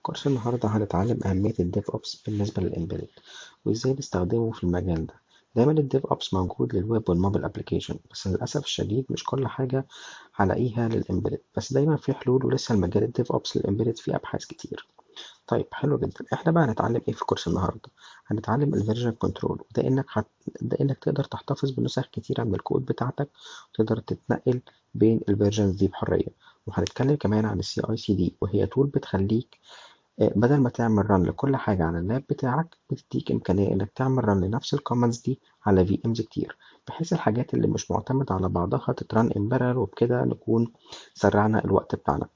كورس النهاردة هنتعلم أهمية ال DevOps بالنسبة لل embedded وإزاي نستخدمه في المجال ده. دايما ال DevOps موجود لل web وال mobile application، بس للأسف الشديد مش كل حاجة هلاقيها لل embedded، بس دايما في حلول، ولسه المجال ال DevOps لل embedded فيه أبحاث كتير. طيب حلو جدا، احنا بقى هنتعلم ايه في كورس النهارده؟ هنتعلم ال version control، وده ده انك تقدر تحتفظ بنسخ كتيرة من الكود بتاعتك وتقدر تتنقل بين ال versions دي بحرية. وهنتكلم كمان عن ال CI/CD، وهي tool بتخليك بدل ما تعمل run لكل حاجة على ال lap بتاعك، بتديك إمكانية إنك تعمل run لنفس ال commands دي على VMs كتير، بحيث الحاجات اللي مش معتمدة على بعضها تت run in parallel، وبكده نكون سرعنا الوقت بتاعنا.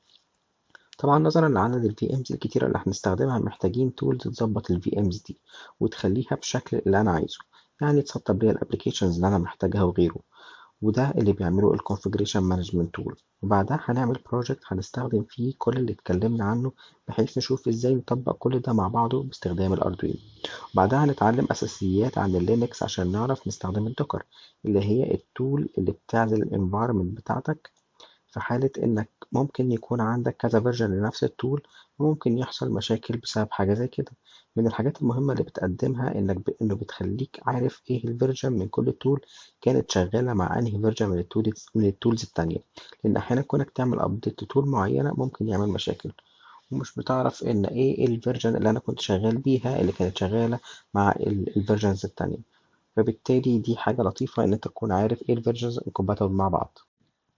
طبعا نظرا لعدد ال VMs الكتيرة اللي هنستخدمها، محتاجين tool تظبط ال VMs دي وتخليها بشكل اللي أنا عايزه، يعني تسطب لي ال applications اللي أنا محتاجها وغيره، وده اللي بيعمله ال Configuration Management Tool. وبعدها هنعمل project هنستخدم فيه كل اللي اتكلمنا عنه، بحيث نشوف ازاي نطبق كل ده مع بعضه باستخدام ال Arduino. وبعدها هنتعلم اساسيات عن ال Linux عشان نعرف نستخدم ال Docker، اللي هي ال tool اللي بتعزل ال environment بتاعتك في حالة انك ممكن يكون عندك كذا version لنفس ال tool، وممكن يحصل مشاكل بسبب حاجة زي كده. من الحاجات المهمة اللي بتقدمها انه بتخليك عارف ايه ال version من كل tool كانت شغالة مع انهي version من ال tools التانية، لان احيانا كونك تعمل update ل tool معينة ممكن يعمل مشاكل، ومش بتعرف ان ايه ال version اللي انا كنت شغال بيها اللي كانت شغالة مع ال versions التانية. فبالتالي دي حاجة لطيفة ان انت تكون عارف ايه ال versions compatible مع بعض.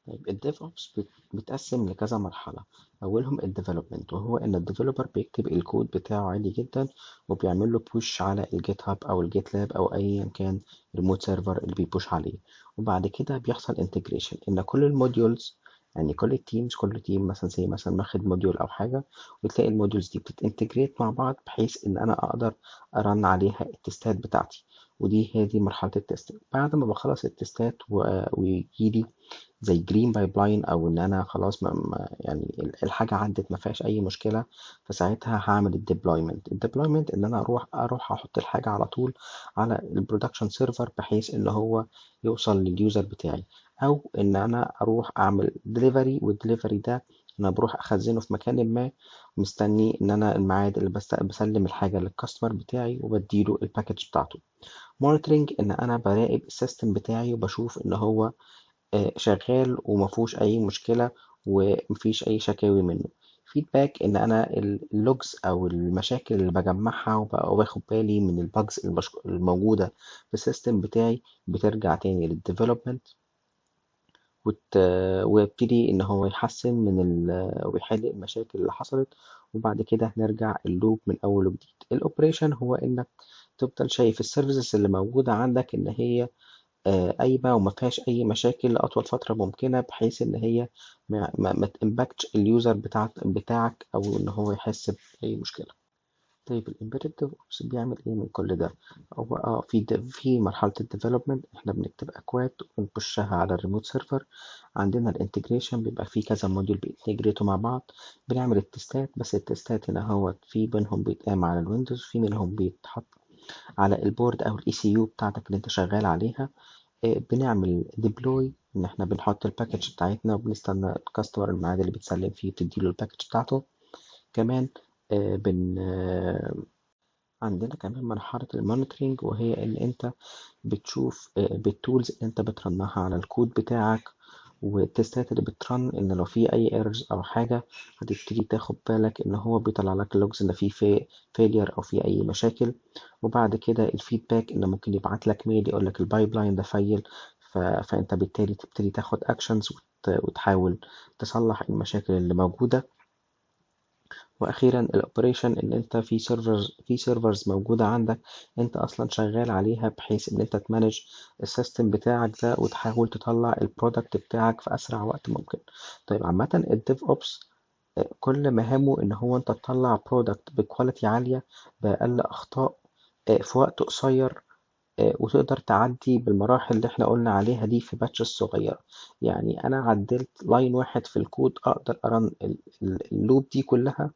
طيب ال DevOps بيتقسم لكذا مرحلة، أولهم ال development، وهو إن ال developer بيكتب الكود بتاعه عادي جدا وبيعمل له push على ال GitHub أو ال GitLab أو أيا كان remote server اللي بي push عليه. وبعد كده بيحصل integration، إن كل ال modules، يعني كل ال teams، كل team مثلا زي مثلا واخد module او حاجه، وتلاقي ال modules دي بتت integrate مع بعض بحيث ان انا اقدر ا run عليها ال testات بتاعتي. ودي هي دي مرحلة ال testing. بعد ما بخلص ال testات ويجيلي زي green pipeline، او ان انا خلاص ما يعني الحاجة عدت ما فيهاش اي مشكله، فساعتها هعمل ال deployment. ال deployment ان انا اروح احط الحاجة على طول على ال production server، بحيث ان هو يوصل لل user بتاعي، او ان انا اروح اعمل delivery. وال delivery ده انا بروح اخزنه في مكان ما، مستني ان انا الميعاد اللي بسلم الحاجة لل customer بتاعي وبديله ال package بتاعته. monitoring ان انا براقب ال system بتاعي وبشوف ان هو شغال ومفهوش اي مشكلة ومفيش اي شكاوي منه. feedback ان انا ال logs او المشاكل اللي بجمعها وباخد بالي من ال bugs الموجودة في ال system بتاعي بترجع تاني لل development، ويبتدي ان هو يحسن من ويحل المشاكل اللي حصلت، وبعد كده نرجع ال loop من اول وجديد. ال operation هو انك تفضل شايف ال services اللي موجودة عندك ان هي قايمة وما فيهاش اي مشاكل لاطول فترة ممكنة، بحيث ان هي ما ت impact ش ال user بتاعك او ان هو يحس باي مشكلة. طيب ال embedded DevOps بيعمل ايه من كل ده؟ هو في مرحلة ال development احنا بنكتب اكواد ون push ها على ال remote server. عندنا ال integration بيبقى فيه كذا module بي integrate وا مع بعض. بنعمل ال testات، بس ال testات هنا هو في منهم بيتقام على ال Windows، في منهم بيتحط على ال board او ال ECU بتاعتك اللي انت شغال عليها. بنعمل deploy ان احنا بنحط ال package بتاعتنا وبنستنى ال customer الميعاد اللي بتسلم فيه بتديله ال package بتاعته. كمان آه، بن آه، عندنا كمان مرحلة ال monitoring، وهي ان انت بتشوف بال tools اللي انت بت run ها على الكود بتاعك وال testات اللي بت run، ان لو في اي errors او حاجة هتبتدي تاخد بالك ان هو بيطلع لك logs ان في failure او في اي مشاكل. وبعد كده ال feedback ان ممكن يبعت لك mail يقول لك ال pipeline ده fail، فانت بالتالي تبتدي تاخد actions وتحاول تصلح المشاكل اللي موجودة. واخيرا ال operation ان انت في servers موجودة عندك انت اصلا شغال عليها، بحيث ان انت ت manage ال system بتاعك ده وتحاول تطلع ال product بتاعك في اسرع وقت ممكن. طيب عامة ال DevOps كل مهامه ان هو انت تطلع product ب quality عالية باقل اخطاء في وقت قصير، وتقدر تعدي بالمراحل اللي احنا قلنا عليها دي في batches صغيرة. يعني انا عدلت line واحد في الكود اقدر ا run ال loop دي كلها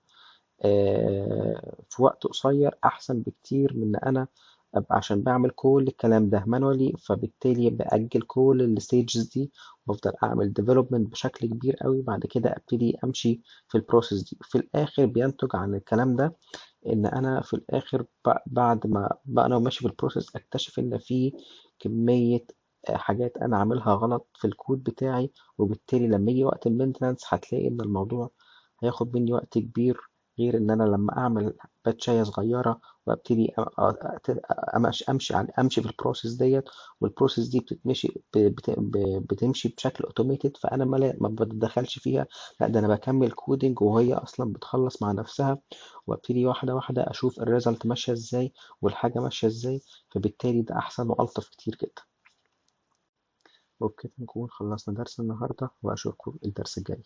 في وقت قصير، احسن بكتير من ان انا أبقى عشان بعمل كل الكلام ده manually، فبالتالي بأجل كل ال stages دي وافضل اعمل development بشكل كبير قوي، بعد كده ابتدي امشي في ال process دي. في الاخر بينتج عن الكلام ده ان انا في الاخر بعد ما بقى انا ماشي في ال process اكتشف ان في كمية حاجات انا عاملها غلط في الكود بتاعي، وبالتالي لما يجي وقت ال maintenance هتلاقي ان الموضوع هياخد مني وقت كبير، غير ان انا لما اعمل patch اية صغيرة وابتدي امشي في ال process ديت، وال process دي بتتمشي بتمشي بشكل automated، فانا ما بتدخلش فيها، لا ده انا بكمل coding وهي اصلا بتخلص مع نفسها، وابتدي واحدة واحدة اشوف ال result ماشية ازاي والحاجة ماشية ازاي، فبالتالي ده احسن والطف كتير جدا. وبكده نكون خلصنا درس النهارده، واشوفكم الدرس الجاي.